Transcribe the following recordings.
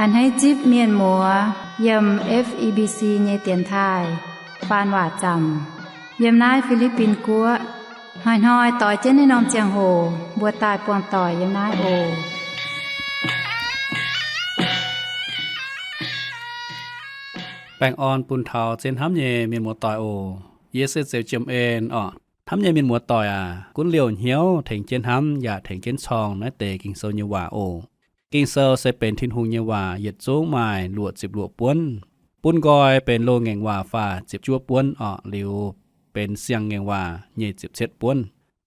A'hneiv zipv mienh muoz yiem F E B C nyei dienx taaih faan waac zaamc yiem naaiv Fi^li^bin Guoqv. Hnoi-hnoi doix jienv naaiv norm ziangh hoc mbuo daaih buangh doic yiem naaiv oc. Baengh orn bun taux zien hnamv nyei mienh muoz-doic oc. Yie se Zeux Jiem En orqc. Hnamv nyei mienh muoz-doic aac, gunv liouh hnyouv tengx jienv hnamv yaac tengx jienv corng naaiv deix Ging-Sou nyei waac oc. Ging-Sou se benx Tin-Hungh nyei waac, yietc zungv maaih luoqc ziepc luoqc buonv. Bun nqoi benx loz-ngaengc waac faah ziepc juov buonv orqc, liuz benx siang-ngaengc waac nyic ziepc cietv buonv.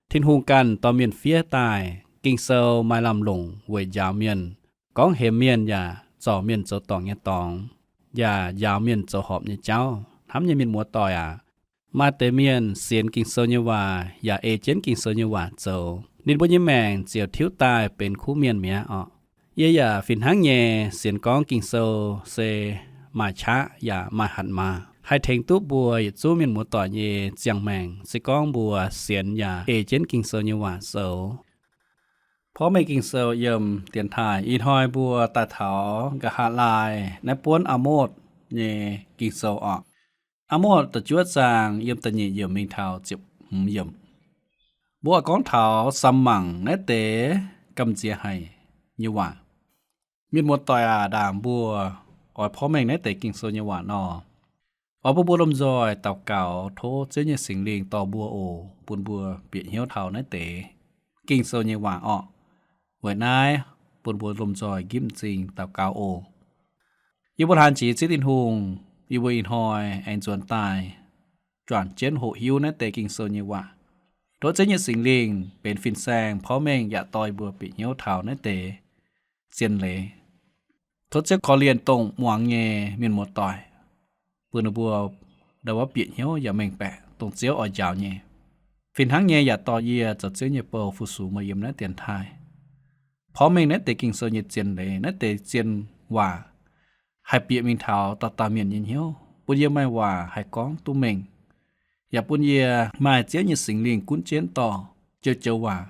Tin-Hungh ganh dorh mienh fiev daaih. Ging-Sou maaih lamh longc weic njaaux mienh, gorngv hemx mienh yaac zorc mienh zoux dorngc nyei dorngx, yaac njaaux mienh zoux horpc nyei jauv. Hnamv nyei mienh muoz-doic aac, maaih deix mienh sienx Ging-Sou nyei waac yaac ei jienv Ging-Sou nyei waac zoux, ninh mbuo nyei maengc ziouc tiuv daaih benx kuv mienh mi'aqv orqc. Yie yaac fih hnangv nyei sienx gorngv Ging-Sou se maaih qaqv yaac maaih hatc maaz, haih tengx duqv mbuo yietc zungv mienh muoz-doic nyei ziangh maengc, se gorngv mbuo sienx yaac ei jienv Ging-Sou nyei waac zoux. Porv mengh Ging-Sou yiem dienx taaih ih hnoi mbuo daaih taux nqa'haav laai naaiv buonv Aa^motv nyei Ging-Sou orqc. Aa^motv da'juov zaang yiem da'nyeic yiemc mingh taux ziepc hmz yiemc. Mbuo oix gorngv taux samx mangc naaiv deix gamh nziex haic nyei waac. Mienh muoz-doic aac, ndaangc mbuo oix porv mengh naaiv deix Ging-Sou nyei waac nor, oix bun mbuo lomh nzoih daux gaux tov Ziouv nyei Singx Lingh dorh mbuo oc, bun mbuo bieqc hnyouv taux naaiv deix Ging-Sou nyei waac orqc. Weic naaiv bun mbuo lomh nzoih nqipv m'zing daux gaux oc. Yie mbuo hlaang jiex Ziouv Tin-Hungh, yie mbuo ih hnoi aengx nzuonx daaih juangc jienv hoqc hiuv naaiv deix Ging-Sou nyei waac. Tov Ziouv nyei Singx Lingh benx fin-saeng porv mengh yaac dorh yie mbuo bieqc hnyouv taux naaiv deix zien leiz. Tov Ziouv korv-lienh dongh muangx nyei mienh muoz-doic, bun ninh mbuo ndau wuov bieqc hnyouv yaac mengh baeqc dongh Ziouv oix njaaux nyei. Fih hnangv nyei yaac dorh yie zoux Ziouv nyei bou fu-sux meih yiem naaiv dienx taaih. Porv mengh naaiv deix Ging-Sou nyei zien leiz, naaiv deix zien waac haih bieqc mingh taux dauh dauh mienh nyei hnyouv, bun yie maaih waac haih gorngv duqv mengh, yaac bun yie maaih Ziouv nyei Singx Lingh gunv jienv dorh joux-joux waac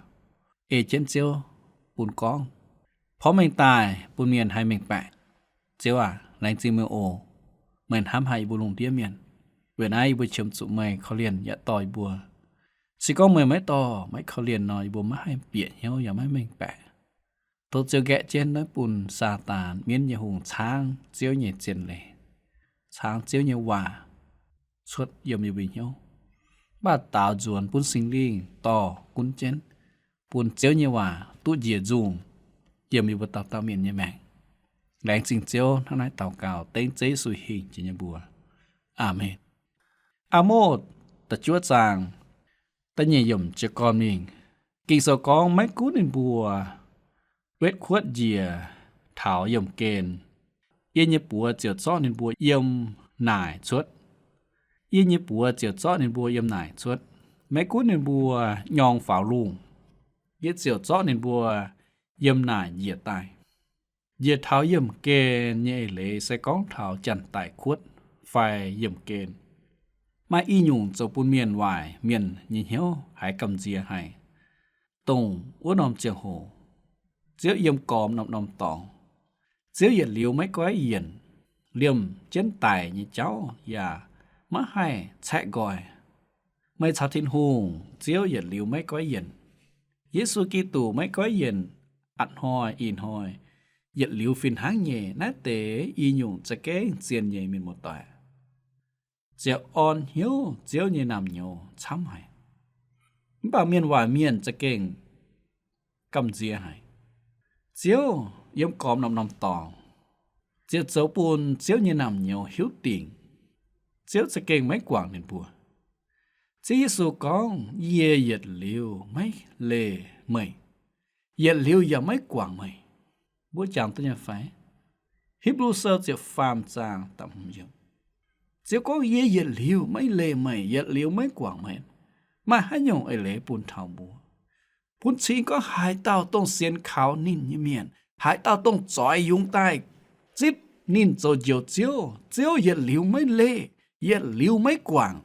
ei jienv Ziouv bun gorngv. Porv mengh daaih bun mienh haih mengh baeqc. Ziouv aac, laengz zingh meih oc. Meih hnamv haic yie mbuo lungh ndiev mienh. Weic naaiv yie mbuo qiemx zuqc meih korv-lienh yaac dorh yie mbuo. Se gorngv meih maiv dorh, maiv korv-lienh nor, yie mbuo maiv haih bieqc hnyouv yaac maiv mengh baeqc. Tov Ziouv nqaeqv jienv naaiv bun Saadaan, mienv nyei hungh, caangv Ziouv nyei zien leiz, caangv Ziouv nyei waac cuotv yiem yie mbuo hnyouv. Mv baac daaux nzuonx bun Singx Lingh dorh gunv jienv, bun Ziouv nyei waac duqv njiec nzungh yiem yie mbuo dauh dauh mienh nyei maengc. Laengz zingh Ziouv. Hnangv naaiv daux gaux dengv Ziouv Yesu hingh jiex nyei mbuox. Aamen. Aa^motc da'juov zaang da'nyeic yiemc jiez gorn mingh. Ging-Sou gorngv, maiv gunv ninh mbuo wetv kuotv njiec taux yiemh gen, yie nyei buoz ziouc zorqv ninh mbuo yiem naaic cuotv. Yie nyei buoz ziouc zorqv ninh mbuo yiem naaic cuotv. Maiv gunv ninh mbuo nyorng faaux lungh, yie ziouc zorqv ninh mbuo yiem naaic njiec daaih. Njiec taux yiemh gen nyei eix leiz se gorngv taux janx-daic kuotv fai yiemh gen. Maaih i nyungc zoux bun mienh waaic mienh nyei hnyouv haiz gamh nziex haic. Dongh wuov norm ziangh hoc, Ziouv yiem gormx norm-norm dorngx. Ziouv yietc liuz maiv goiv yienc, liemh jienv daic nyei jauv yaac maiv haih caeqv nqoi. Meih caux Tin-Hungh, Ziouv yietc liuz maiv goiv yienc. Yesu Giduc maiv goiv yienc, a'hnoi ih hnoi, yietc liuz fih hnangv nyei. Naaiv deix i nyungc za'gengh zien nyei, mienh muoz-doic. Ziouc orn hnyouv Ziouv nyei naamh nyouz camv haic. Mv baac mienh waaic mienh za'gengh gamh nziex haic. Ziouv yiem gormx norm-norm dorngx, ziouc zoux bun Ziouv nyei naamh nyouz hiuv dingc Ziouv za'gengh maiv guangc ninh mbuo. Ziouv Yesu gorngv, yie yietc liuz maiv leih meih, yietc liuz yaac maiv guangc meih. Mbuo jangx duqv nyei fai? Hipv^lu Sou ziepc faam zaang da'hmz yiemc. Ziouv gorngv, yie yietc liuz maiv leih meih, yietc liuz maiv guangc meih. Maaih haaix nyungc eix leiz bun taux mbuo? Bun cing gorngv haaix dauh dongh sienx kaux ninh nyei mienh, haaix dauh dongh zoix yungz daaih zipv ninh zoux Njoux Ziouv, Ziouv yietc liuz maiv leih, yietc liuz maiv guangc.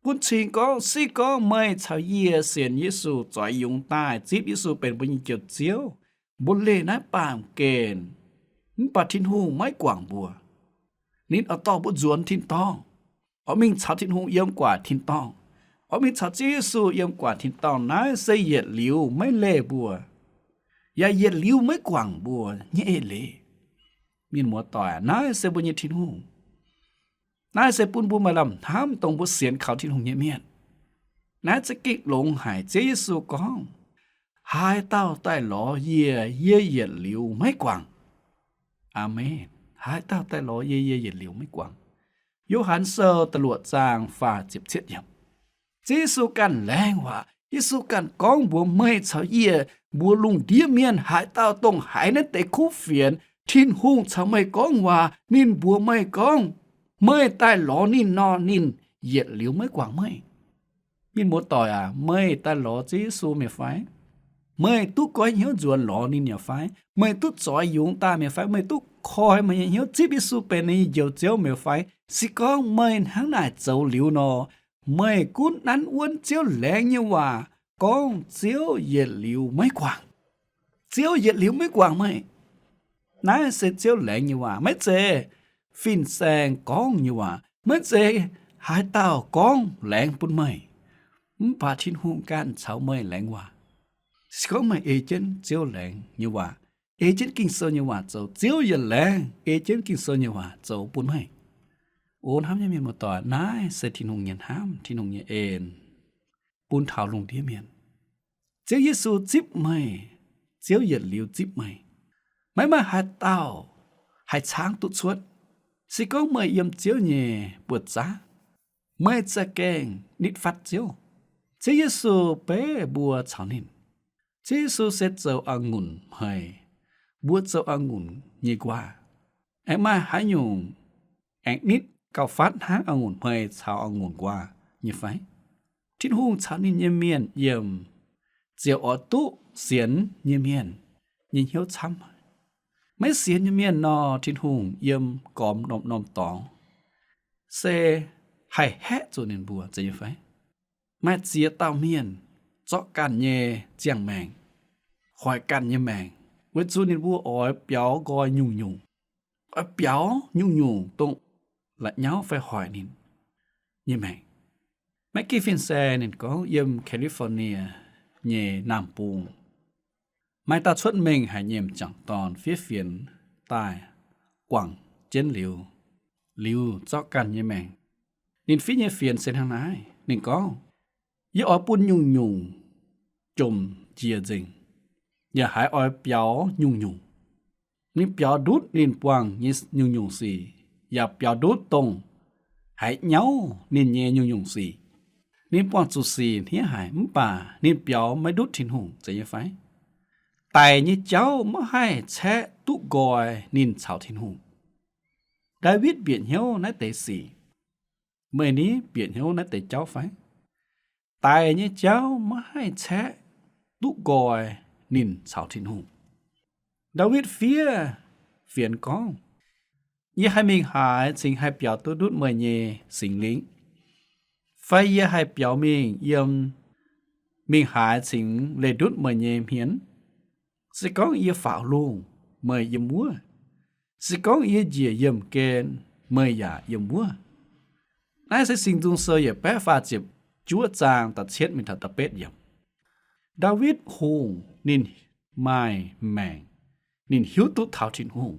Bun cing gorngv, se gorngv meih caux yie sienx Yesu, zoix yungz daaih zipv Yesu benx mbuo nyei Njoux Ziouv, mbuo leih naaiv baamh gen, Mv baac Tin-Hungh maiv guangc mbuo. Ninh oix dorh mbuo nzuonx tin-dorngh, oix mingh caux Tin-Hungh yiem gu'nguaaic tin-dorngh, oix mingh caux Ziouv Yesu yiem gu'nguaaic tin-dorngh. Naaiv se yietc liuz maiv leih mbuo, yaac yietc liuz maiv guangc mbuo nyei eix leiz. Mienh muoz-doic, naaiv se mbuo nyei Tin-Hungh. Naaiv se bun mbuo maaih lamh hnamv dongh mbuo sienx kaux Tin-Hungh nyei mienh. Naaiv za'gengh longx haic. Ziouv Yesu gorngv, haaix dauh daaih lorz yie, yie yietc liuz maiv guangc. Aamen. Haaix dauh daaih lorz yie, yie yietc liuz maiv guangc. Yo^han Sou da'luoqc zaang faah ziepc cietv yiemc. Ziouv Yesu ganh laengz waac. Yesu ganh gorngv mbuox meih caux yie, mbuox lungh ndiev mienh, haaix dauh dongh haiz naaiv deix kuv fienx, Tin-Hungh caux meih gorngv waac, ninh mbuox meih gorngv, meih daaih lorz ninh nor, ninh yietc liuz maiv guangc meih. Mienh muoz-doic aac, meih daaih lorz Ziouv Yesu mi'aqv fai? Meih duqv goiv hnyouv nzuonx lorz ninh yaac fai? Meih duqv zoix yungz daaih mi'aqv fai? Meih duqv koi meih nyei hnyouv zipv Yesu benx ninh nyei Njoux Ziouv mi'aqv fai? Se gorngv meih hnangv naaic zoux liuz nor, meih gunv nanv wuonv Ziouv laengz nyei waac gorngv Ziouv yietc liuz maiv guangc. Ziouv yietc liuz maiv guangc meih. Naaiv se Ziouv laengz nyei waac, maiv zeiz fin-saeng gorngv nyei waac, maiv zeiz haaix dauh gorngv laengz bun meih. Mv baac Tin-Hungh ganh caux meih laengz waac. Se gorngv meih ei jienv Ziouv laengz nyei waac, ei jienv Ging-Sou nyei waac zoux, Ziouv yaac laengz ei jienv Ging-Sou nyei waac zoux bun meih. O hnamv nyei mienh muoz-doic, naaiv se Tin-Hungh nyei hnamv, Tin-Hungh nyei en bun taux lungh ndiev mienh. Ziouv Yesu zipv meih. Ziouv yietc liuz zipv meih. Maiv maaih haaix dauh haih caangv duqv cuotv. Se gorngv meih yiem Ziouv nyei buoz-zaav, meih za'gengh nitv fatv Ziouv. Ziouv Yesu beiv mbuo caux ninh. Ziouv Yesu se zoux a'ngunc hmei, mbuo zoux a'ngunc nyei nquaah. Aengx maaih haaix nyungc aengx nitv gauh fatv hnangv a'ngunc hmei caux a'ngunc nquaah nyei fai? Tin-Hungh caux ninh nyei mienh yiem ziouc oix duqv sienx nyei mienh nyei hnyouv camv. Maiv sienx nyei mienh nor, Tin-Hungh yiem gormx norm-norm dorngx se haih haeqv zuqc ninh mbuo, zeiz nyei fai? Maaih ziex dauh mienh zorqv ganh nyei ziangh maengc, hoic ganh nyei maengc, weic zuqc ninh mbuo oix biaux nqoi nyungc-nyungc, oix biaux nyungc-nyungc dongh la'nyauv fai hoic ninh nyei maengc. Maiv gengh fin-saeng ninh gorngv yiem California nyei naamh bung, maaih dauh cuotv mengh haic nyei m'jangc dorn fiev fienx daaih guangc jienv liuz, liuz zorqv ganh nyei maengc. Ninh fiev nyei fienx se hnangv naaiv. Ninh gorngv, yie oix bun nyungc-nyungc jomc njiec nzengc, yaac haiz oix biaux nyungc-nyungc. Ninh biaux ndutv ninh buangh nyei nyungc-nyungc sic, yaac biaux ndutv dongh haiz nyauv ninh nyei nyungc-nyungc sic. Ninh buangh zuqc sic hniev haic, mv baac ninh biaux maiv ndutv Tin-Hungh, zeiz nyei fai? Daic nyei jauv maiv haih caeqv duqv nqoi ninh caux Tin-Hungh. Ndaawitv bieqc hnyouv naaiv deix sic. Meih ni bieqc hnyouv naaiv deix jauv fai? Daic nyei jauv maiv haih caeqv duqv nqoi ninh caux Tin-Hungh. Ndaawitv fiev fienx gorngv, yie haih mingh haaix cingx haih biaux duqv ndutv meih nyei Singx Lingh? Fai yie haih biaux mingh yiem, mingh haaix cingx leih ndutv meih nyei hmien? Se gorngv yie faaux lungh, meih yiem wuov. Se gorngv yie njiec yiemh gen, meih yaac yiem wuov. Naaiv se Singx Nzung Sou yietc baeqv faah ziepc juov zaang da'cietv mingh taux da'betv yiemc. Ndaawitv Hungh ninh maaih maengc, ninh hiuv duqv taux Tin-Hungh.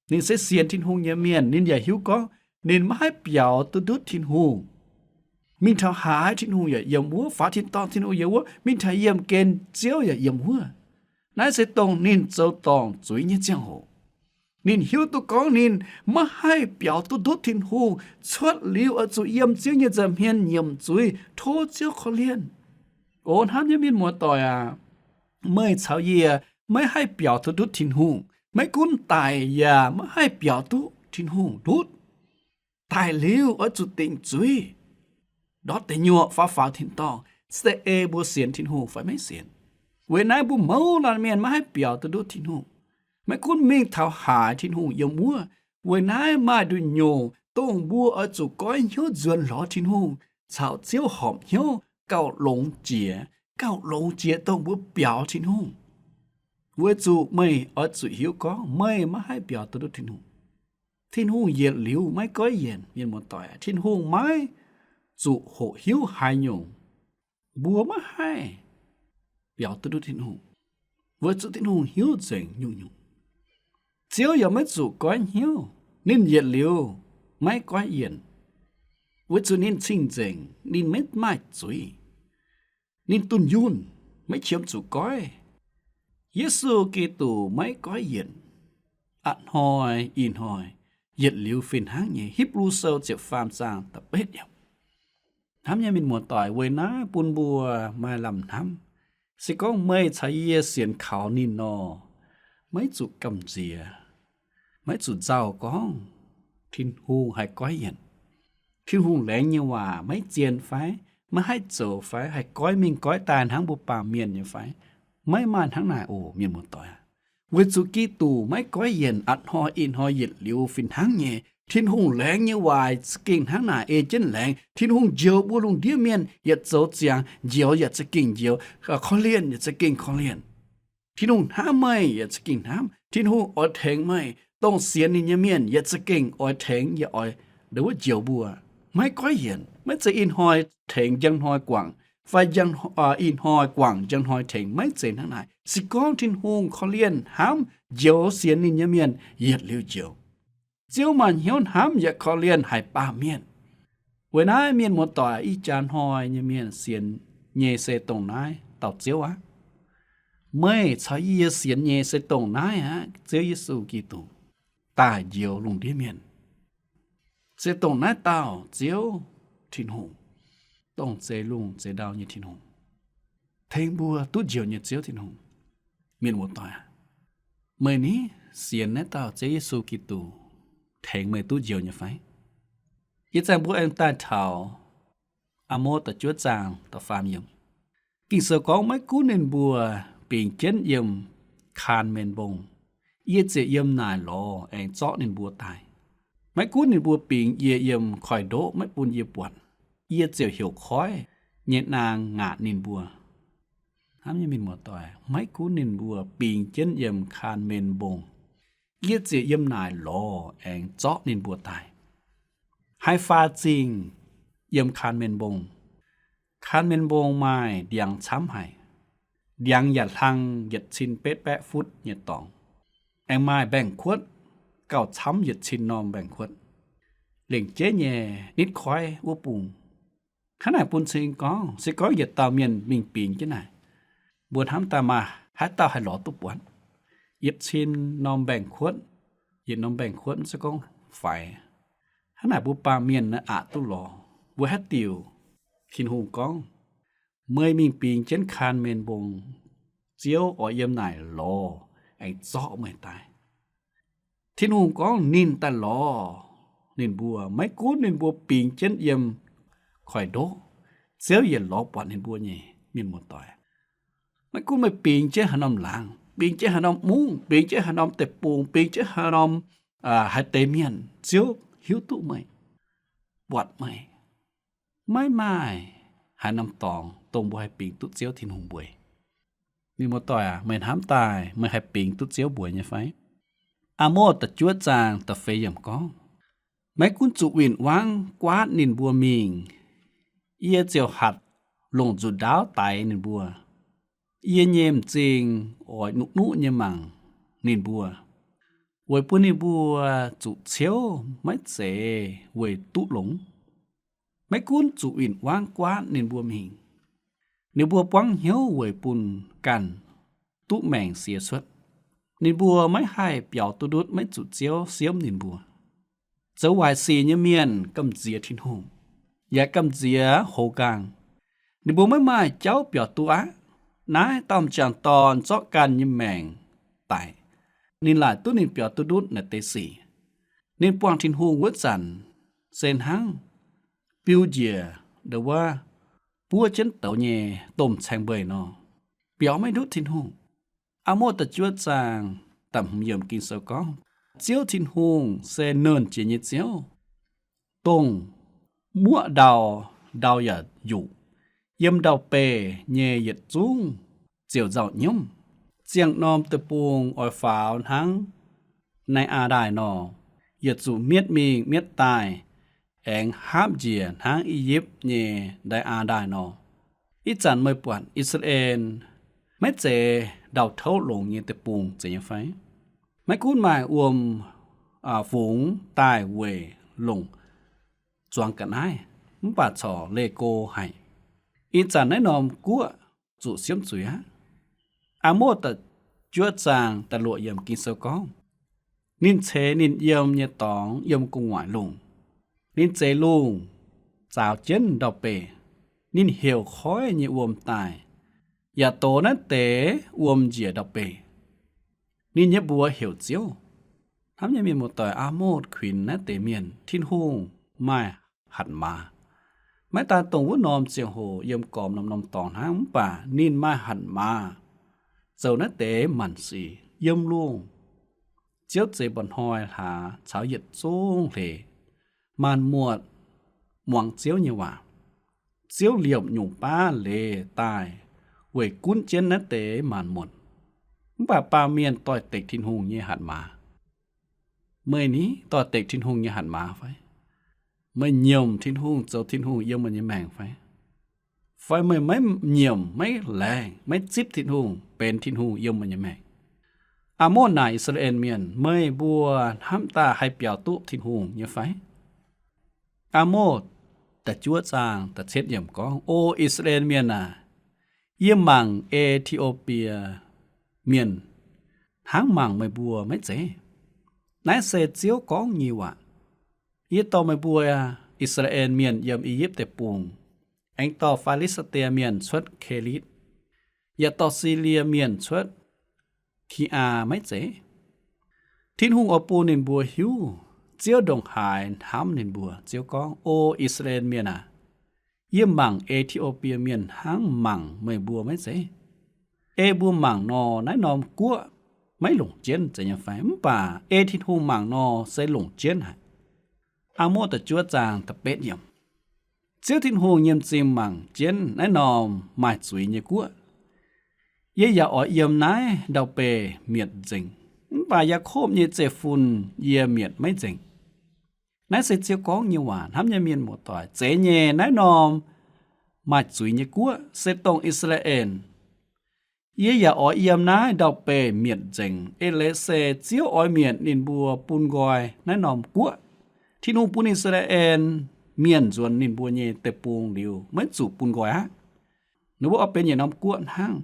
Ninh se sienx Tin-Hungh nyei mienh, ninh yaac hiuv gorngv ninh maiv haih biaux duqv ndutv Tin-Hungh. Mingh taux haaix Tin-Hungh yaac yiem wuov, faaux tin-dorngh Tin-Hungh yiem wuov, mingh taux yiemh gen Ziouv yaac yiem wuov. Naaiv se dongh ninh zoux dorngc zuiz nyei ziangh hoc. Ninh hiuv duqv gorngv ninh maiv haih biaux duqv ndutv Tin-Hungh, cuotv liuz oix zuqc yiem Ziouv nyei nza'hmien nyiemc zuiz, tov Ziouv korv-lienh. O hnamv nyei mienh muoz-doic aac, meih caux yie maiv haih biaux duqv ndutv Tin-Hungh. Maiv gunv daic yaac maiv haih biaux duqv Tin-Hungh ndutv. Daic liuz oix zuqc dingc zuiz, ndortv deic nyuoqc, faaux faaux tin-dorngh, se ei mbuo sienx Tin-Hungh fai maiv sienx. Weic naaiv mbuo mouz laanh mienh maiv haih biaux duqv ndutv Tin-Hungh. Maiv gunv mingh taux haaix Tin-Hungh yiem wuov. Weic naaiv maaih nduqc nyungc dongh mbuo oix zuqc goiv hnyouv nzuonx lorz Tin-Hungh, caux Ziouv horpc hnyouv gauh longx jiex, gauh longx jiex dongh mbuo biaux Tin-Hungh. Weic zuqc meih oix zuqc hiuv gorngv meih maiv haih biaux duqv ndutv Tin-Hungh. Tin-Hungh yietc liuz maiv goiv yienc, mienh muoz-doic. Tin-Hungh maiv zuqc hoqc hiuv haaix nyungc mbuo maiv haih biaux duqv ndutv Tin-Hungh, weic zuqc Tin-Hungh hiuv nzengc nyungc-nyungc. Ziouv yaac maiv zuqc goiv hnyouv, ninh yietc liuz maiv goiv yienc, weic zuqc ninh cing-nzengc, ninh maiv maaih zuiz, ninh dunh yunh, maiv qiemx zuqc goiv. Yesu Giduc maiv goiv yienc, a'hnoi, ih hnoi, yietc liuz fih hnangv nyei. Hipv^lu Sou ziepc faam zaang da'betv yiemc. Hnamv nyei mienh muoz-doic, weic naaiv bun mbuo maaih lamh hnamv. Se gorngv meih caux yie sienx kaux ninh nor, maiv zuqc gamh nziex, maiv zuqc nzauh gorngv Tin-Hungh haih goiv yienc, Tin-Hungh laengz nyei waac maiv zien fai, maiv haih zoux fai, haih goiv mingh goiv daaih hnangv mbuo baamh mienh nyei fai. Maiv maaih hnangv naaic oc, mienh muoz-doic aac. Weic zuqc Giduc maiv goiv yienc, a'hnoi ih hnoi yietc liuz fih hnangv nyei. Tin-Hungh laengz nyei waac za'gengh hnangv naaic ei jienv laengz. Tin-Hungh njoux mbuo lungh ndiev mienh yietc zoux ziangx, njoux yaac za'gengh njoux, korv-lienh yaac za'gengh korv-lienh. Tin-Hungh hnamv meih yaac za'gengh hnamv. Tin-Hungh oix tengx meih, dongh sienx ninh nyei mienh yaac za'gengh oix tengx, yaac oix ndau wuov njoux mbuo. Maiv goiv yienc, maiv zeiz ih hnoi tengx njang hnoi guangc, fai njang, ih hnoi guangc njang hnoi tengx, maiv zeiz hnangv naaic. Se gorngv Tin-Hungh korv-lienh hnamv njoux sienx ninh nyei mienh, yietc liuz njoux. Ziouv maaih hnyouv hnamv yaac korv-lienh haic baamh mienh. Weic naaiv mienh muoz-doic, ih jaax hnoi nyei mienh sienx nyei se dongh naaiv dauh Ziouv aqv. Meih caux yie sienx nyei se dongh naaiv aqv, Ziouv Yesu Giduc, daaih njoux lungh ndiev mienh. Se dongh naaiv dauh Ziouv Tin-Hungh, dongh zeix lungh zeix ndau nyei Tin-Hungh, tengx mbuo duqv njoux nyei Ziouv Tin-Hungh. Mienh muoz-doic aac, meih ni sienx naaiv dauh Ziouv Yesu Giduc tengx meih duqv njoux nyei fai? Ih zanc mbuo aengx daaih taux Aa^mo da'juov zaang da'faam yiemc. Ging-Sou gorngv, maiv gunv ninh mbuo bingx jienv yiem Kaan^men Mbong, yie ziouc yiem naaic lorz aengx zorqv ninh mbuo daaih. Maiv gunv ninh mbuo bingx yie yiem koiv-ndoqv maiv bun yie buatc, yie ziouc heuc koiv nyei naang ngaatc ninh mbuo. Hnamv nyei mienh muoz-doic, maiv gunv ninh mbuo bingx jienv yiem Kaan^men Mbong, yie ziouc yiem naaic lorz aengx zorqv ninh mbuo daaih. Haih faah zingh yiem Kaan^men Mbong. Kaan^men Mbong maaih ndiangx camv haic. Ndiangx yaac hlang yietc cin betv baeqv futv nyei dorngx, aengx maaih mbaengx-kuotv gauh camv yietc cin norm mbaengx-kuotv, lengc jeiv nyei nitv koiv wuov bung. Hnangv naaic bun cing gorngv, se gorngv yietc dauh mienh mingh bingx jienv naaic, mbuo hnamv daaih maaih haaix dauh haih lorz duqv buatc? Yietc cin norm mbaengx-kuotv, yietc norm mbaengx-kuotv se gorngv faix. Hnangv naaic mbuo baamh mienh naaiv aqc duqv lorz. Weic haaix diuc? Tin-Hungh gorngv, meih mingh bingx jienv Kaan^men Mbong, Ziouv oix yiem naaic lorz aengx zorqv meih daaih. Tin-Hungh gorngv ninh daaih lorz ninh mbuo, maiv gunv ninh mbuo bingx jienv yiem koiv-ndoqv, Ziouv yietc lorz buatc ninh mbuo nyei, mienh muoz-doic. Maiv gunv meih bingx jienv haaix norm laangz, bingx jienv haaix norm mungv, bingx jienv haaix norm deic-bung, bingx jienv haaix norm, haaix deix mienh, Ziouv hiuv duqv meih, buatc meih. Maiv maaih haaix norm dorngx dongh mbuo haih bingx duqv Ziouv Tin-Hungh mbueiz. Mienh muoz-doic aac, meih hnamv daaih meih haih bingx duqv Ziouv mbueiz nyei fai? Aa^mo da'juov zaang da'feix yiemc gorngv, maiv gunv zuqc win-wangv guaatv ninh mbuo mingh, yie ziouc hatc longc nzuqc ndaauv daix ninh mbuo. Yie nyei m'zing oix nuqv-nuqv nyei mangc ninh mbuo, weic bun ninh mbuo zuqc ciouv maiv zeiz weic duqv longx. Maiv gunv zuqc win-wangv guaatv ninh mbuo mingh, ninh mbuo buangv hnyouv weic bun ganh duqv maengc siex cuotv. Ninh mbuo maiv haih biaux duqv ndutv maiv zuqc Ziouv siemv ninh mbuo. Zoux waaic sic nyei mienh gamh nziex Tin-Hungh, yaac gamh nziex hoz nqaang. Ninh mbuo maiv maaih jauv biaux duqv aqv. Naaiv dauh m'jangc dorn zorqv ganh nyei maengc daic, ninh laaic duqv ninh biaux duqv ndutv naaiv deix sic. Ninh buangh Tin-Hungh wuov zanc se hnangv biu njiec ndau wuov buov jienv douz nyei domh caeng mbeix nor, biaux maiv ndutv Tin-Hungh. Aa^mo da'juov zaang da'hmz yiemc Ging-Sou gorngv, Ziouv Tin-Hungh se Nernh Jiex nyei Ziouv, dongh muoqv ndau, ndau yaac nyuqc, yiem ndau-beih nyei yietc zungv ziouc nzauh nyiemv. Ziangh norm deic-bung oix faaux hnangv Nai^aa Ndaaih nor, yietc zuqc mietv mingh mietv daaih, aengx haapv njiec hnangv I^yipv nyei Nai^aa Ndaaih nor. Ih zanc meih buatc I^saa^laa^en maiv zeiz ndau-touv longx nyei deic-bung zeiz nyei fai? Maiv gunv maaih wuom fungx daaih weic longc zuangx ga'naaiv, mv baac corc leih go haic. Ih zanc naaiv norm guoqv zuqc siemv zuiz aqv. Aa^motv da'juov zaang da'luoqc yiemc Ging-Sou gorngv, ninh ceix ninh yiem nyei dorngx yiem gu'nguaaic lungh. Ninh zeix lungh zaaux jienv ndau-beih. Ninh heuc koiv nyei wuom daaih, yaac dox naaiv deix wuom njiec ndau-beih. Ninh nyei mbuox heuc Ziouv. Hnamv nyei mienh muoz-doic, Aa^motv kuinx naaiv deix mienh Tin-Hungh maaih hatc maaz. Maiv daan dongh wuov norm ziangh hoc yiem gormx norm-norm dorngx hnangv, mv baac ninh maaih hatc maaz zoux naaiv deix maanc sic yiem lungh. Ziouv zeix mba'hnoi hlaax caux yietc zungv hleix, maanc muotc muangx Ziouv nyei waac. Ziouv liepc nyungc baav leiz daaih weic gunv jienv naaiv deix maanc muotc. Mv baac baamh mienh doix-dekc Tin-Hungh nyei hatc maaz. Meih ni doix-dekc Tin-Hungh nyei hatc maaz fai? Meih nyiemc Tin-Hungh zoux Tin-Hungh yiem meih nyei maengc fai? Fai meih maiv nyiemc, maiv laengz, maiv zipv Tin-Hungh benx Tin-Hungh yiem meih nyei maengc? Aa^motv naaic I^saa^laa^en Mienh, meih mbuo hnamv daaih haih biaux duqv Tin-Hungh nyei fai? Aa^motv da'juov zaang da'cietv yiemc gorngv, O I^saa^laa^en Mienh aac, yie mangc E^ti^o^bie Mienh hnangv mangc meih mbuo maiv zeiz? Naaiv se Ziouv gorngv nyei waac. Yie dorh meih mbuo I^saa^laa^en Mienh yiem I^yipv Deic-Bung, aengx dorh Fi^li^saa^die Mienh cuotv Kelitv, yaac dorh Silie Mienh cuotv Ki^aa maiv zeiz? Tin-Hungh oix bun ninh mbuo hiuv, Ziouv ndongc haaix hnamv ninh mbuo. Ziouv gorngv, O I^saa^laa^en Mienh aac, yie mangc E^ti^o^bie Mienh hnangv mangc meih mbuo maiv zeiz? Ei mbuo mangc nor, naaiv norm guoqv maiv longc jienv zeiz nyei fai? Mv baac ei Tin-Hungh mangc nor, se longc jienv haic. Aa^motv da'juov zaang da'betv yiemc. Ziouv Tin-Hungh nyei m'zing mangc jienv naaiv norm maaih zuiz nyei guoqv. Yie yaac oix yiem naaiv ndau-beih mietc nzengc, mv baac Yaakopv nyei zeiv-fun yie mietc maiv nzengc. Naaiv se Ziouv gorngv nyei waac. Hnamv nyei mienh muoz-doic, zeiz nyei, naaiv norm maaih zuiz nyei guoqv se dongh I^saa^laa^en. Yie yaac oix yiem naaiv ndau-beih mietc nzengc. Eix leiz se Ziouv oix mietc ninh mbuo bun nqoi naaiv norm guoqv. Tin-Hungh bun I^saa^laa^en Mienh nzuonx ninh mbuo nyei deic-bung liuz, maiv zuqc bun nqoi aqv. Ninh mbuo oix benx yietc norm guoqv hnangv.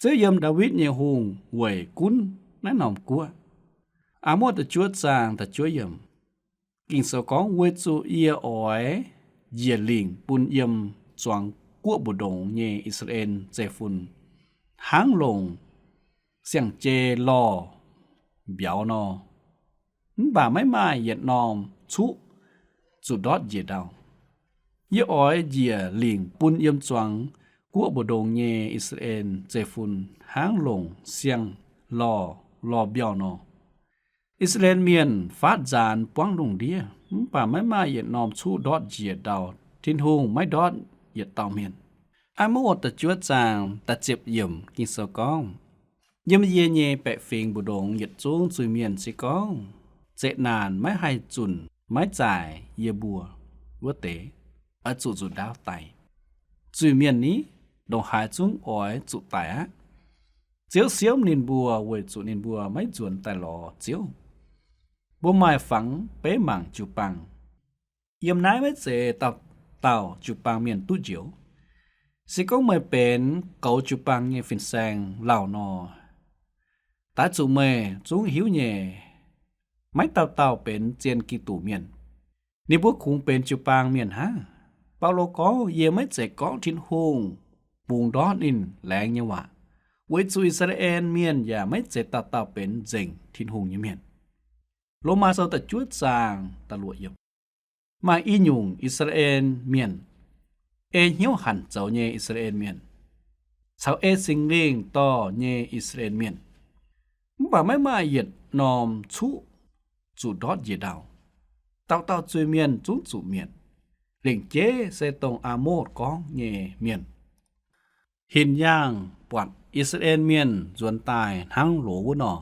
Ziouv yiem Ndaawitv nyei hungh weic gunv naaiv norm guoqv. Aa^motv da'juov zaang da'juov yiemc, Ging-Sou gorngv, Weic zuqc yie oix njiec lingc bun yiem zuangx guoqv mbu'ndongx nyei I^saa^laa^en zeiv-fun hnangv longc siang-jei lorh mbiauz nor, mv baac maiv maaih yietc norm cuqv zuqc ndortv njiec ndau. Yie oix njiec lingc bun yiem zuangx guoqv mbu'ndongx nyei I^saa^laa^en zeiv-fun hnangv longc siang lorh lorh mbiauz nor. I^saa^laa^en Mienh faatv nzaanx buangv lungh ndiev, mv baac maiv maaih yietc norm cuqv ndortv njiec ndau. Tin-Hungh maiv ndortv yietc dauh mienh. Aa^motv da'juov zaang da'ziepc yiemc Ging-Sou gorngv, Yiem yie nyei baeqc fingx mbu'ndongx yietc zungv zuiz-mienh se gorngv zeqc naanc maiv haih zunc maiv zaaic yie mbuo wuov deix, oix zuqc nzuqc ndaauv daic. Zuiz-mienh ni ndongc haaix zungv oix zuqc daic aqv. Ziouv siemv ninh mbuo weic zuqc ninh mbuo maiv nzuonx daaih lorz Ziouv. Mbuo maaih fangx beiv mangc jiu-baang. Yiem naaiv maiv zeiz dauh dauh jiu-baang mienh duqv njoux. Se gorngv meih benx goux jiu-baang nyei fin-saeng lauh nor, daaih zuqc meih zungv hiuv nyei, maiv dauh dauh benx zien Giduc mienh. Ninh mbuo kungx benx jiu-baang mienh hnangv. Baulo gorngv, Yie maiv zeiz gorngv Tin-Hungh bungx ndortv ninh laengz nyei waac, weic zuqc I^saa^laa^en Mienh yaac maiv zeiz dauh dauh benx nzengc Tin-Hungh nyei mienh. Lomaa Sou da'juov zaang da'luoqc yiemc. Maaih i nyungc I^saa^laa^en Mienh, ei hnyouv hanc zoux nyei I^saa^laa^en Mienh, caux ei Singx Lingh dorh nyei I^saa^laa^en Mienh, mv baac maiv maaih yietc norm cuqv zuqc ndortv njiec ndau. Dauh dauh zuiz-mienh zungv zuqc mietc. Lengc jeiv se dongh Aa^motc gorngv nyei mienh. Hinc yaangh buatc I^saa^laa^en Mienh nzuonx daaih hnangv loz wuov nor.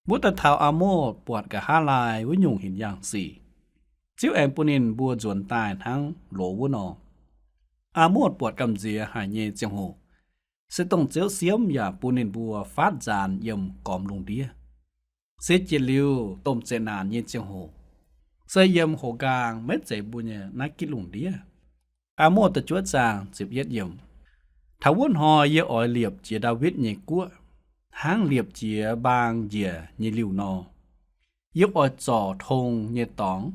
Mbuo daaih taux Aa^motc buatc nqa'haav laai wuov nyungc hinc yaangh sic, Ziouv aengx bun ninh mbuo nzuonx daaih hnangv loz wuov nor. Aa^motc buatc gamh nziex haic nyei ziangh hoc, se dongh Ziouv siemv yaac bun ninh mbuo faatv nzaanx yiem gormx lungh ndiev. Se jiex liuz domh zeqc naanc nyei ziangh hoc, se yiem houx nqaang maiv zeiz mbuo nyei naaiv gitv lungh ndiev. Aa^motc da'juov zaang ziepc yietv yiemc. Taux wuov hnoi yie oix liepc jiez Ndaawitv nyei guoqv, hnangv liepc jiez mbaang njiec nyei liuh nor. Yie oix zorc tong nyei dorngx,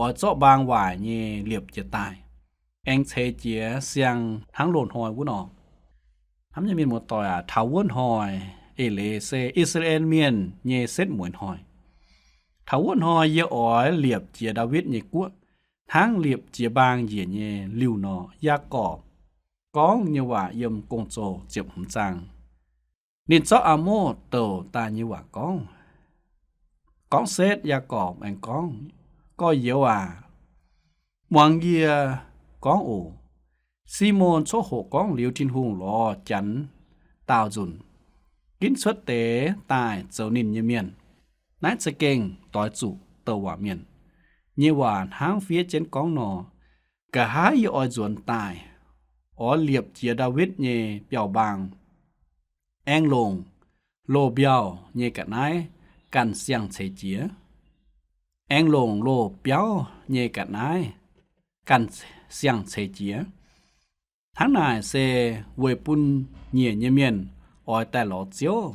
oix zorqv mbaang waaic nyei liepc jiez daaih, aengx ceix jiez siang hnangv loz-hnoi wuov nor. Hnamv nyei mienh muoz-doic aac, taux wuov hnoi eix leiz se I^saa^laa^en Mienh nyei setv mueiz hnoi. Taux wuov hnoi yie oix liepc jiez Ndaawitv nyei guoqv, hnangv liepc jiez mbaang njiec nyei liuh nor. Yaagorpc gorngv nyei waac yiem Gong-Zoh ziepc hmz zaang. Ninh zorqv Aa^motc douc daaih nyei waac gorngv. Gorngv setv, Yaagorpc aengx gorngv, Gorx-youz aac, muangx yie gorngv oc. Simon cuotv hoqc gorngv liuz Tin-Hungh lorz Janx daauh nzunc, ginv cuotv deix daaih zoux ninh nyei mienh. Naaiv za'gengh doix zuqc douc waac mienh nyei waac hnangv fiev jienv gorngv nor. Nqa'haav yie oix nzuonx daaih, oix liepc jiez Ndaawitv nyei biauv-mbaang, aengx longc loz-mbiauh nyei ga'naaiv ganh siang-ceix jiex, aengx longc loz-biauv nyei ga'naaiv ganh siang-ceix jiex. Hnangv naaic se weic bun nyiec nyei mienh oix daaih lorz Ziouv,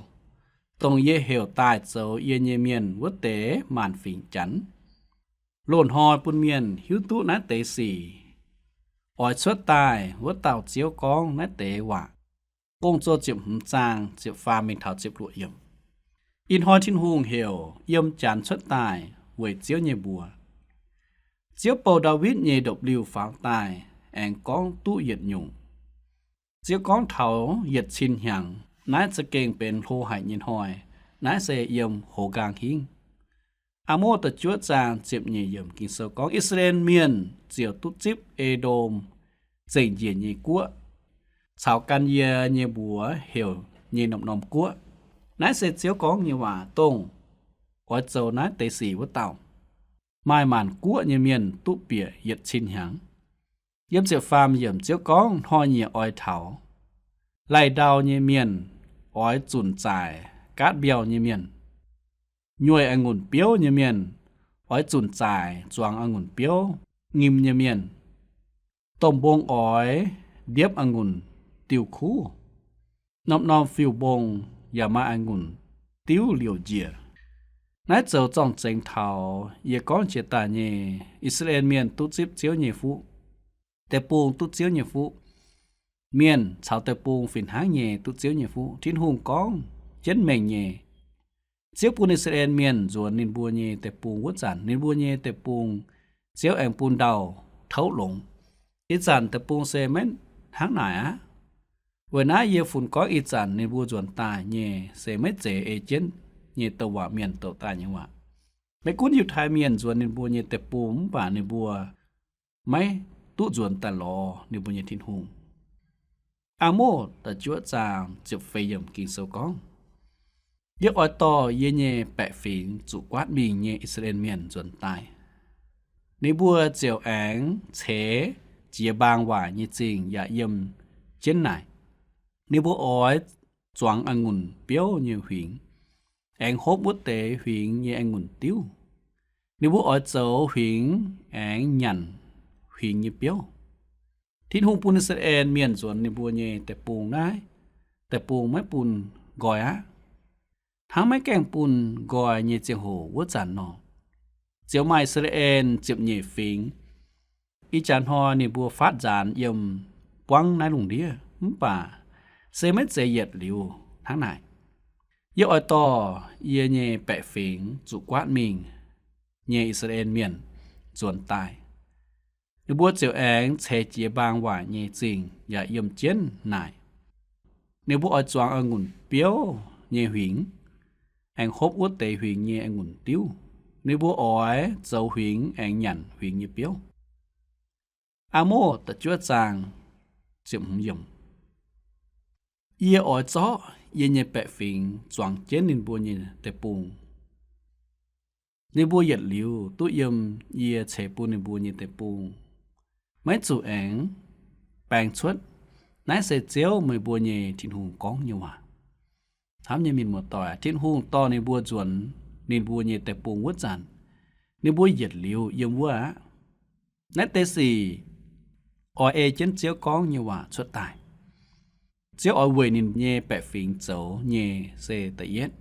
dongh yie heuc daaih zoux yie nyei mienh wuov deix maanc fingx Janx. Loz-hnoi bun mienh hiuv duqv naaiv deix sic, oix cuotv daaih wuov dauh Ziouv gorngv naaiv deix waac. Gong-Zoh ziepc hmz zaang ziepc faam mingh taux ziepc luoqc yiemc. Ih hnoi Tin-Hungh heuc yiem Janx cuotv daaih weic Ziouv nyei mbuox. Ziouv bouh Ndaawitv nyei ndopv-liuh faaux daaih aengx gorngv duqv yietc nyungc. Ziouv gorngv taux yietc cin hnyangx, naaiv za'gengh benx hlo haic nyei hnoi. Naaiv se yiem hoz nqaang hingv. Aa^motc da'juov zaang ziepc nyeic yiemc Ging-Sou gorngv, I^saa^laa^en Mienh ziouc duqv zipv E^ndom zengc njiec nyei guoqv caux gan yie nyei mbuox heuc nyei norm-norm guoqv. Naaiv se Ziouv gorngv nyei waac, dongh oix zoux naaiv deix sic wuov dauh. Maaih maanc guoqv nyei mienh duqv bieqc yietc cin hnyangx. Yiem ziepc faam yiemc Ziouv gorngv, Hnoi-nyieqc oix taux, lai-ndau nyei mienh oix zunc zaaic gaatv mbiauh nyei mienh, nyueih a'ngunc biouv nyei mienh oix zunc zaaic zuangx a'ngunc biouv nyim nyei mienh. Domh mbong oix ndiepv a'ngunc diuh kuv. Norm-norm fiuv-mbong yaac maaih a'ngunc diuv liouc njiec. Naaiv zoux zorng-zengx taux yie gorngv jiex daaih nyei I^saa^laa^en Mienh duqv zipv Ziouv nyei fuqv, deic-bung duqv Ziouv nyei fuqv. Mienh caux deic-bung fih hnangv nyei duqv Ziouv nyei fuqv. Tin-Hungh gorngv jienv mengh nyei. Ziouv bun I^saa^laa^en Mienh nzuonx ninh mbuo nyei deic-bung wuov zanc, ninh mbuo nyei deic-bung Ziouv aengx bun ndau-touv longx. Ih zanc deic-bung se maiv hnangv naaic aqv. Weic naaiv yie funx gorngv ih zanc ninh mbuo nzuonx daaih nyei se maiv zeiz ei jienv nyei douc waac mienh douc daaih nyei waac. Maiv gunv Yiutai Mienh nzuonx ninh mbuo nyei deic-bung mv baac ninh mbuo maiv duqv nzuonx daaih lorz ninh mbuo nyei Tin-Hungh. Aa^motc da'juov zaang ziepc feix yiemc Ging-Sou gorngv, Yie oix dorh yie nyei baeqc fingx zuqc guaatv mingh nyei I^saa^laa^en Mienh nzuonx daaih. Ninh mbuo ziouc aengx ceix jiez mbaang waaic nyei zingh yaac yiem jienv naaic. Ninh mbuo oix zuangx a'ngunc biouv nyei huingx, aengx hopv wuov deix huingx nyei a'ngunc diuv. Ninh mbuo oix zoux huingx aengx nyanc huingx nyei biouv. Tin-Hungh bun I^saa^laa^en Mienh nzuonx ninh mbuo nyei deic-bung naaiv, deic-bung maiv bun nqoi aqv. Hnangv maiv gaengh bun nqoi nyei ziangh hoc wuov zanc nor, ziouc maaih I^saa^laa^en ziepc nyeic fingx. Ih jaax hnoi ninh mbuo faatv nzaanx yiem buangv naaiv lungh ndiev mv baac se maiv zeiz yietc liuz hnangv naaic. Yie oix dorh yie nyei baeqc fingx zuqc guaatv mingh nyei I^saa^laa^en Mienh nzuonx daaih. Ninh mbuo ziouc aengx ceix jiez mbaang waaic nyei zingh yaac yiem jienv naaic. Ninh mbuo oix zuangx a'ngunc biouv nyei huingx, aengx hopv wuov deix huingx nyei a'ngunc diuv. Ninh mbuo oix zoux huingx aengx nyanc huingx nyei biouv. Aa^motc da'juov zaang ziepc hmz yiemc. Yie oix zorqv yie nyei baeqc fingx zuangx jienv ninh mbuo nyei deic-bung. Ninh mbuo yietc liuz duqv yiem yie ceix bun ninh mbuo nyei deic-bung, maiv zuqc aengx baeng cuotv. Naaiv se Ziouv, meih mbuo nyei Tin-Hungh, gorngv nyei waac. Hnamv nyei mienh muoz-doic, Tin-Hungh dorh ninh mbuo nzuonx ninh mbuo nyei deic-bung wuov zanc, ninh mbuo yietc liuz yiem wuov aqv. Naaiv deix sic oix ei jienv Ziouv gorngv nyei waac cuotv daaih. Ziouv oix weic ninh nyei baeqc fingx zoux nyei se da'yietv.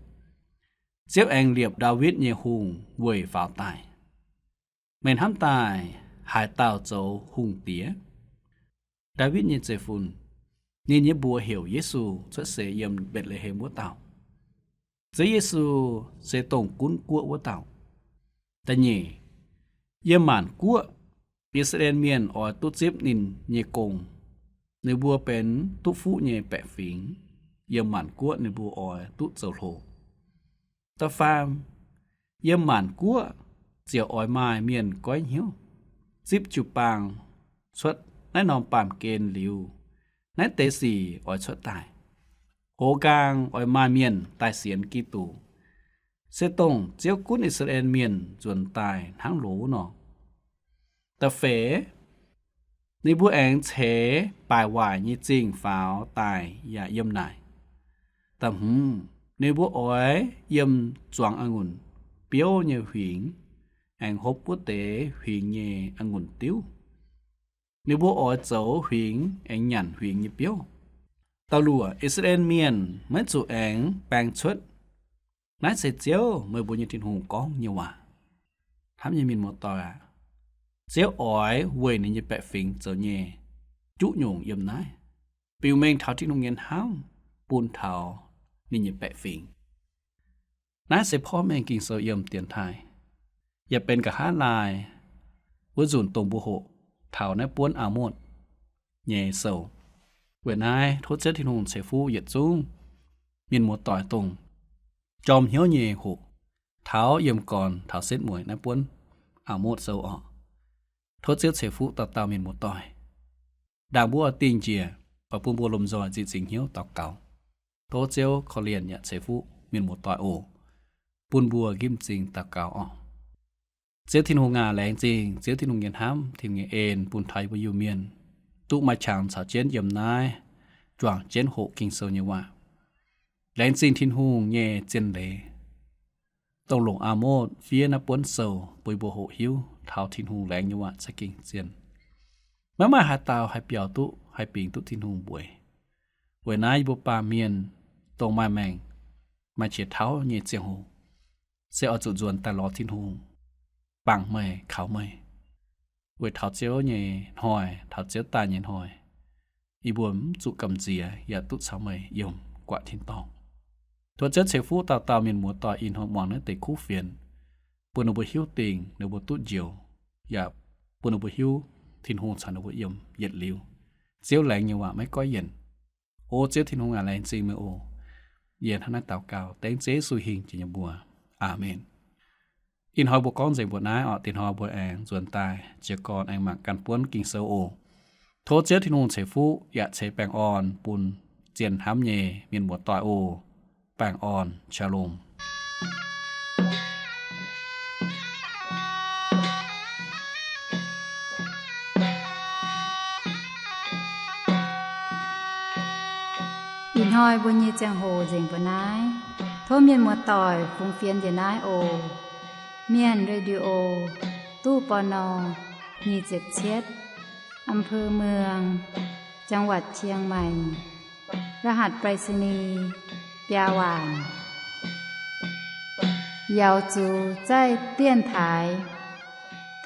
Ziouv aengx liepc Ndaawitv nyei hungh weic faaux daaih, Meih hnamv daaih haaix dauh zoux hungh diex? Ndaawitv nyei zeiv-fun. Ninh nyei mbuox heuc Yesu, cuotv seix yiem Mbetc^le^hem wuov dauh. Ziouv Yesu se dongh gunv guoqv wuov dauh. Da'nyeic, yiem maanc guoqv I^saa^laa^en Mienh oix duqv zipv ninh nyei gong. Ninh mbuo benx duqv fuqv nyei baeqc fingx. Yiem maanc guoqv ninh mbuo oix duqv zoux hlo. Da'faam, yiem maanc guoqv ziouc oix maaih mienh goiv hnyouv, zipv jiu-baang cuotv naaiv norm baamh gen liuz, naaiv deix sic oix cuotv daaih. Hoz nqaang oix maaih mienh daaih sienx Giduc, se dongh Ziouv gunv I^saa^laa^en Mienh nzuonx daaih hnangv loz wuov nor. Da'feix, ninh mbuo aengx ceix baaic waaic nyei zingh faaux daaih yaac yiem naaic. Da'hmz, ninh mbuo oix yiem zuangx a'ngunc biouv nyei huingx aengx hopv wuov deix huingx nyei a'ngunc diuv. Ninh mbuo oix zoux huingx aengx nyanc huingx nyei biouv. Da'luoqc, I^saa^laa^en Mienh maiv zuqc aengx baeng cuotv. Naaiv se Ziouv, meih mbuo nyei Tin-Hungh, gorngv nyei waac. Hnamv nyei mienh muoz-doic aac, Ziouv oix weic ninh nyei baeqc fingx zoux nyei juqv nyungc yiem naaiv, biux mengh taux Tin-Hungh nyei hnamv bun taux ninh nyei baeqc fingx. Naaiv se porv mengh Ging-Sou yiem dienx taaih, yaac benx nqa'haav laai wuov nzunc dongh mbuo hoqc taux naaiv buonv Aa^motv nyei sou. Weic naaiv tov Ziouv Tin-Hungh ceix fuqv yietc zungv mienh muoz-doic dongh jorm hnyouv nyei hoqc taux yiem gorn taux setv mueiz naaiv buonv Aa^motv sou orqc. Tov Ziouv ceix fuqv dauh dauh mienh muoz-doic. Ndaangc mbuo oix dingh njiec, oix bun mbuo lomh nzoih nzieqc zingx hnyouv daux gaux. Tov Ziouv korv-lienh yaac ceix fuqv mienh muoz-doic oc. Bun mbuo nqipv m'zing daux gaux orqc. Ziouv Tin-Hungh aac, laengz zingh Ziouv Tin-Hungh nyei hnamv, Tin-Hungh nyei en bun taux yie mbuo Iu-Mienh duqv maaih qangx caux jienv yiem naaiv juangc jienv hoqc Ging-Sou nyei waac. Laengz zingh Tin-Hungh nyei zien leiz, dongh longc Aa^motv fiev naaiv buonv sou bun yie mbuo hoqc hiuv taux Tin-Hungh laengz nyei waac za'gengh zien. Maiv maaih haaix dauh haih biaux duqv, haih bingx duqv Tin-Hungh mbueiz. Weic naaiv yie mbuo baamh mienh dongh maaih maengc, maaih qiex tauv nyei ziangh hoc, se oix zuqc nzuonx daaih lorz Tin-Hungh, bangc meih, kaux meih. Weic taux Ziouv nyei hnoi, taux Ziouv daaih nyei hnoi, yie mbuo mv zuqc gamh nziex yaac duqv caux meih yiem guatc tin-dorngh. Tov Ziouv ceix fuqv dauh dauh mienh muoz-doic ih hnoi muangx naaiv deix kuv fienx, bun ninh mbuo hiuv dingh ninh mbuo duqv njoux, yaac bun ninh mbuo hiuv Tin-Hungh caux ninh mbuo yiem yietc liuz. Ziouv laengz nyei waac maiv goiv yienc. O Ziouv Tin-Hungh aac, laengz zingh meih oc. Yie hnangv naaiv daux gaux dengv Ziouv Yesu hingh jiex nyei mbuox. Aamen. Ih hnoi mbuo gorngv nzengc mbuo naaiv orqc. Dinh hnoi mbuo aengx nzuonx daaih jiez gorn aengx mangc ganh buonv Ging-Sou oc. Tov Ziouv Tin-Hungh ceix fuqv yaac ceix baengh orn bun zien hnamv nyei mienh muoz-doic oc. Baengh orn, Shalom. Ih hnoi mbuo nyei ziangh hoc nzengc mbuo naaiv. Tov mienh muoz-doic fungx fienx njiec naaiv oc. Mienh Radio, ตู้ ปณ. nyic ziepc cietv, อำเภอเมือง จังหวัดเชียงใหม่ รหัสไปรษณีย์ biaa waanc. 瑶族在电台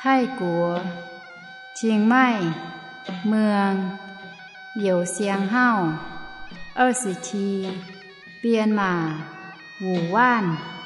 Taiv-Guoqv, Chiang Mai, เมือง Youz Siang Hauv, 二十七, 编码 Wu Waanv.